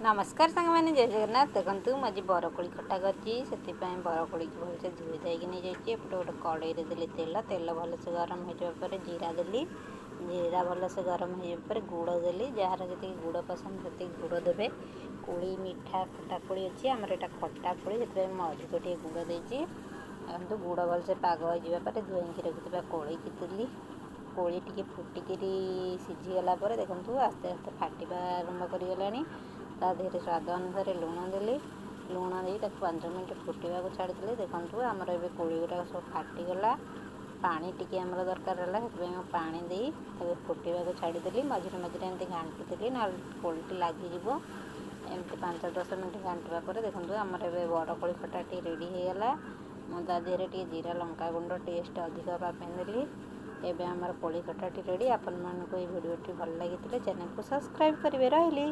ନମସ୍କାର ସାଙ୍ଗମାନେ, ଜୟ ଜଗନ୍ନାଥ। ଦେଖନ୍ତୁ, ମୁଁ ଆଜି ବରକୋଳି ଖଟା କରିଛି। ସେଥିପାଇଁ ବରକୋଳିକି ଭଲସେ ଧୋଇ ଧାଇକି ନେଇଯାଇଛି। ଏପଟେ ଗୋଟେ କଡ଼େଇରେ ଦେଲି ତେଲ। ତେଲ ଭଲସେ ଗରମ ହେଇଯିବା ପରେ ଜିରା ଦେଲି। ଜିରା ଭଲସେ ଗରମ ହେଇଯିବା ପରେ ଗୁଡ଼ ଦେଲି। ଯାହାର ଯେତିକି ଗୁଡ଼ ପସନ୍ଦ, ସେତିକି ଗୁଡ଼ ଦେବେ। କୋଳି ମିଠା, ଖଟା କୋଳି ଅଛି ଆମର। ଏଇଟା ଖଟା କୋଳି, ସେଥିପାଇଁ ମୁଁ ଅଧିକ ଟିକେ ଗୁଡ଼ ଦେଇଛି। ଦେଖନ୍ତୁ, ଗୁଡ଼ ଭଲସେ ପାଗ ହେଇଯିବା ପରେ ଧୋଇକି ରଖିଥିବା କୋଳିକି ଦେଲି। କୋଳି ଟିକେ ଫୁଟିକିରି ସିଝିଗଲା ପରେ, ଦେଖନ୍ତୁ, ଆସ୍ତେ ଆସ୍ତେ ଫାଟିବା ଆରମ୍ଭ କରିଗଲାଣି। ତା ଦେହରେ ସ୍ୱାଦ ଅନୁସାରେ ଲୁଣ ଦେଲି। ଲୁଣ ଦେଇ ତାକୁ 5 ମିନିଟ୍ ଫୁଟିବାକୁ ଛାଡ଼ିଦେଲି। ଦେଖନ୍ତୁ, ଆମର ଏବେ କୋଳି ଗୁଡ଼ାକ ସବୁ ଫାଟିଗଲା। ପାଣି ଟିକେ ଆମର ଦରକାର ହେଲା, ସେଥିପାଇଁ ମୁଁ ପାଣି ଦେଇ ତାକୁ ଫୁଟିବାକୁ ଛାଡ଼ିଦେଲି। ମଝିରେ ମଝିରେ ଏମିତି ଘାଣ୍ଟୁଥିଲି, ନହେଲେ କୋଳିଟି ଲାଗିଯିବ। ଏମିତି 5-10 ମିନିଟ୍ ଘାଣ୍ଟିବା ପରେ, ଦେଖନ୍ତୁ, ଆମର ଏବେ ବରକୋଳି ଖଟାଟି ରେଡ଼ି ହେଇଗଲା। ମୁଁ ତା ଦେହରେ ଟିକେ ଜିରା ଲଙ୍କା ଗୁଣ୍ଡ ଟେଷ୍ଟ ଅଧିକ ହେବା ପାଇଁ ଦେଲି। ଏବେ ଆମର କୋଳି ଖଟାଟି ରେଡ଼ି। ଆପଣମାନଙ୍କୁ ଏଇ ଭିଡ଼ିଓଟି ଭଲ ଲାଗିଥିଲେ ଚ୍ୟାନେଲକୁ ସବସ୍କ୍ରାଇବ୍ କରିବେ। ରହିଲି।